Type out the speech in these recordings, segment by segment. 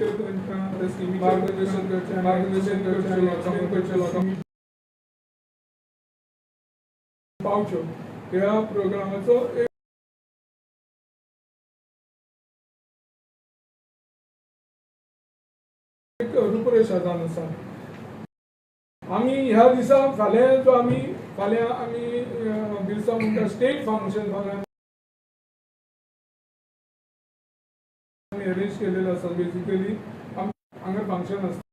स्किमीचेर तांकां त्या स्किमी मार्गदर्शन करचें, मार्गदर्शन करचें, लोकांक करचें, लोकांक पावच्यो. ह्या प्रोग्रामाचो एक रूपरेशा जावन आसा. आमी ह्या दिसा फाल्यां जो आमी फाल्यां आमी बिरसा मुंडा स्टेट फाउंडेशन फाल्यां आमी अरेंज केलेलो आसा. बेसिकली हांगा फंक्शन आसतलें.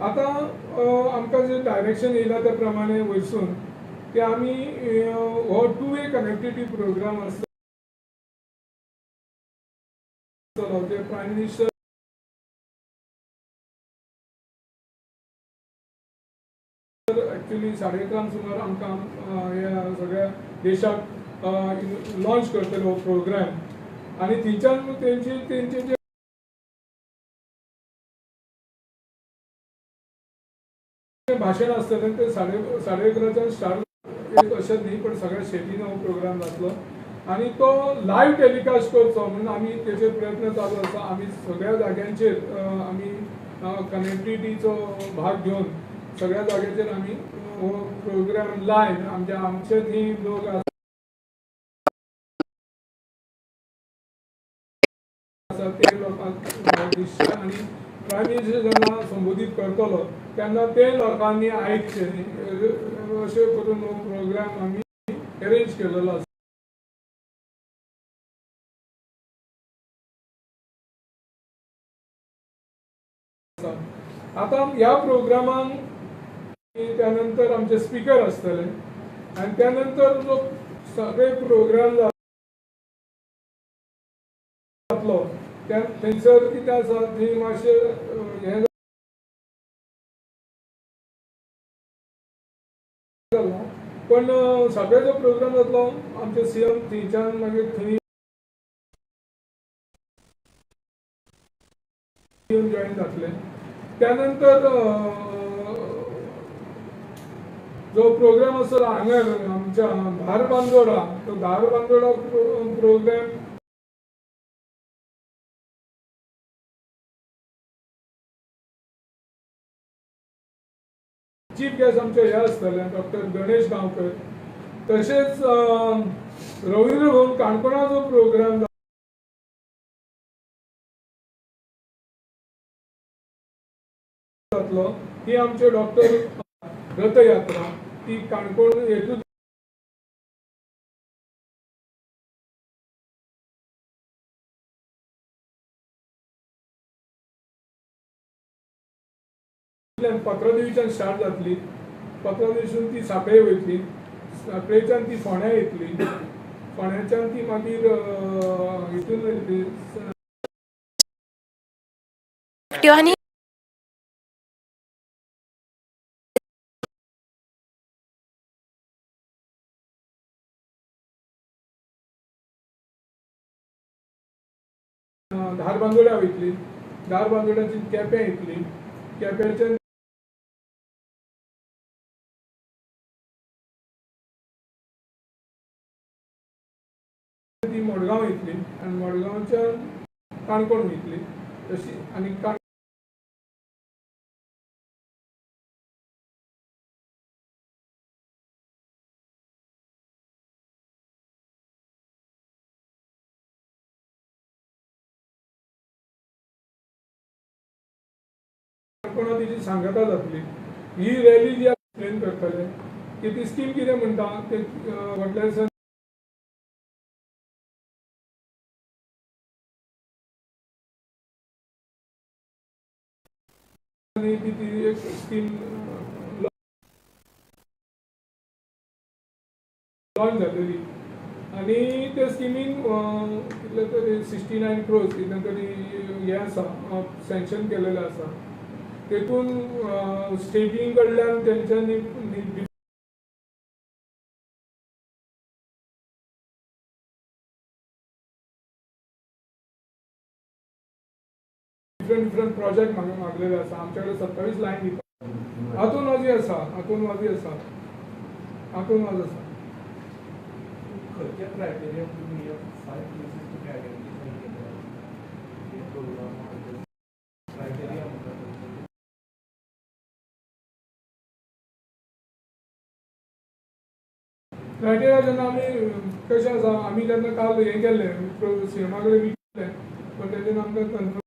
आतां आमकां जें डायरेक्शन येयलां त्या प्रमाणे वयरसून की आमी हो 2-वे कनेक्टिविटी प्रोग्राम आसतलो जे प्रायम मिनिस्टर एक्चुअली 11:30 सुमार आमकां ह्या सगळ्या देशाक लॉन्च करतले हो प्रोग्राम. आनी थंयच्यान तेंचे तेंचे जे भाशण आसतलें तें 11:30च्यान स्टार्ट एक अशें न्ही पण सगळ्या स्टेटीन हो प्रोग्राम जातलो आनी तो लायव्ह टेलिकास्ट करचो म्हणून आमी तेचेर प्रयत्न चालू आसा. आमी सगळ्या जाग्यांचेर आमी कनेक्टिविटीचो भाग घेवन सगळ्या जाग्यांचेर आमी हो प्रोग्राम लायव्ह आमचे आमचे थंय लोक आसा ते लोकांक दिसचे आनी प्रायम मिनिस्टर जेन्ना संबोधीत करतलो तेन्ना ते लोकांनी आयकचें अशें करून हो प्रोग्राम आमी अरेंज केलेलो आसा. आतां ह्या प्रोग्रामाक त्यानंतर आमचे स्पिकर आसतले आनी त्यानंतर जो सगळे प्रोग्राम जातलो थंयसर कितें आसा थंय मातशें हें जालां पण सगळे जो प्रोग्राम जातलो आमचे सीएम थंयच्यान मागीर थंय येवन जॉयन जातले. त्यानंतर जो प्रोग्राम आसतलो हांगा आमच्या धारबांदोडा, तो धारबांदोडा प्रोग्राम चीफ गेस्ट आमचे हे आसतले डॉक्टर गणेश गांवकर. तशेंच रवींद्र भवन काणकोणा जो प्रोग्राम जातलो ही आमचे डॉक्टर रथयात्रा ती काणकोण हेतून पत्रादेवीच्यान स्टार्ट जातली. पत्रादेवीसून ती सांखळे वयतली, सांखळेच्यान ती फोंड्या येतली, फोंड्याच्यान ती मागीर हितून वयतली. आणि धारबांदोड्या वयतली, धारबांदोड्याची केप्यां येतली, केप्याच्यान ती मडगांव येतली आनी मडगांवच्यान काणकोण वयतली तशी. आनी काणकोणा तिची सांगता जातली. ही रॅली जी एक्सप्लेन करतले की ती स्कीम कितें म्हणटा ते व्हडल्या दिसा ती एक स्कीम लॉन्च जालेली आनी त्या स्किमीन कितले तरी 69 क्रोर्स कितें तरी हें आसा सँक्शन केलेलें आसा. तेतून स्टेटी कडल्यान तेंच्यांनी डिफरंट डिफरंट प्रोजेक्ट मागलेले आसा. आमचे कडेन 27 लायन दिता. हातून वाजी आसा, हातून वाजी आसा, हातून वाज आसा. खंयच्या क्रायटेरिया तुमी 5 प्लेसीस तुमी आयडेंटिफाय केल्या? क्रायटेरिया जेन्ना आमी कशें आसा, आमी जेन्ना काल हें केल्लें, सीएमा कडेन मीट केलें, पण तेजेर आमकां कन्फर्मेशन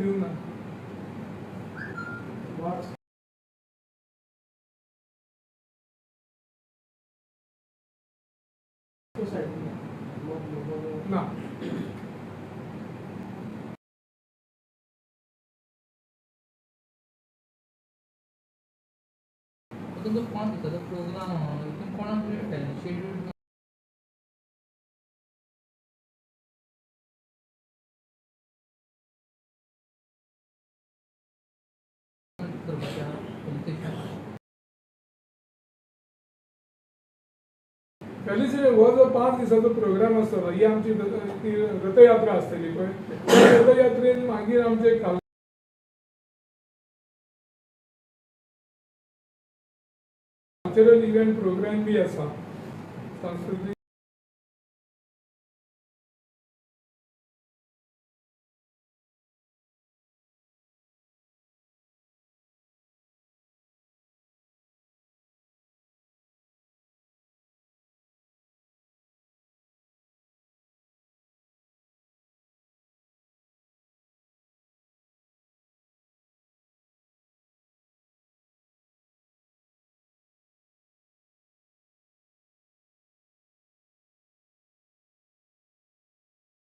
दिवंक ना. ना. तुमचो 5 दिसाचो प्रोग्राम आहा, हितून कोणाक शेड्यूल करपाचें आहा फेलिसिटेशन? फेलिसिटेशन हो जो 5 दिसाचो प्रोग्राम आसतलो, ही आमची ती रथयात्रा आसतली पळय, त्या रथयात्रेन मागीर आमचे कल्चरल इव्हेंट प्रोग्राम बी आसा, सांस्कृतीक.